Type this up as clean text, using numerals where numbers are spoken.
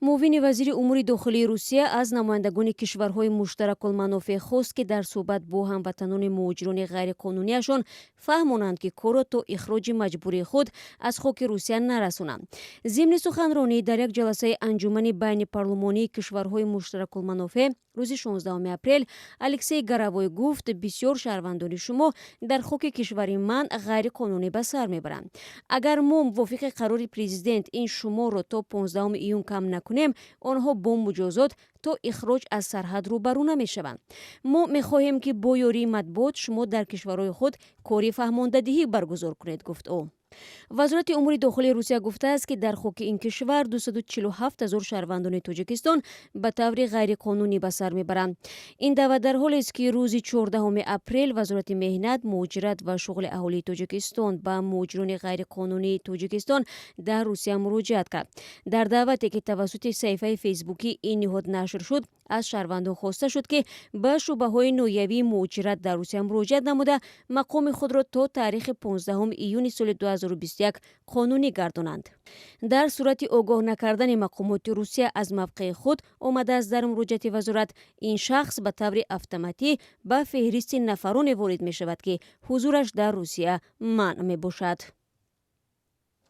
Муовини вазири умури дохилии Русия аз намояндагони кишварҳои муштаракулманофеъ хост, ки дар суҳбат бо ҳамватанони муҳоҷирони ғайриқонунияшон фаҳмонанд, ки корро то ихроҷи маҷбурии худ аз хоки Русия нарасонанд. Зимни суханронӣ дар як ҷаласаи анҷумани байнипарлумонии кишварҳои муштаракулманофеъ рӯзи 16 апрел Алексей Горовой гуфт: «Бисёр шаҳрвандони шумо дар хоки кишвари ман ғайриқонунӣ ба сар мебаранд. Агар мо мувофиқи қарори президент ин шуморро то 15 июн кам накунем, онҳо бо муҷозот то ихроҷ аз сарҳад рӯбарӯ намешаванд. Мо мехоҳем, ки бо ёрии матбуот шумо дар кишварҳои худ кори фаҳмондадиҳӣ баргузор кунед», гуфт ӯ. Вазорати умури дохилии Русия гуфтааст, ки дар хоки ин кишвар 247 ҳазор шаҳрвандони Тоҷикистон ба таври ғайриқонунӣ ба сар мебаранд. Ин даъват дар ҳолест, ки рӯзи 14 апрел Вазорати меҳнат, муҳоҷират ва шуғли аҳолии Тоҷикистон ба муҳоҷирони ғайриқонунии Тоҷикистон дар Русия муроҷиат кард. Дар даъвате, ки тавассути саҳифаи фейсбукии ин ниҳод нашр шуд, аз шаҳрвандон хоста шуд, ки ба шӯъбаҳои ноҳиявии муҳоҷират дар Русия муроҷиат намуда, мақоми худро то таърихи 15 июни соли 2021 қонунӣ гардонанд. Дар сурати огоҳ накардани мақомоти Русия аз мавқеи худ, омадааст дар муроҷиати вазорат, ин шахс ба таври автоматӣ ба феҳристи нафароне ворид мешавад, ки ҳузураш дар Русия манъ мебошад.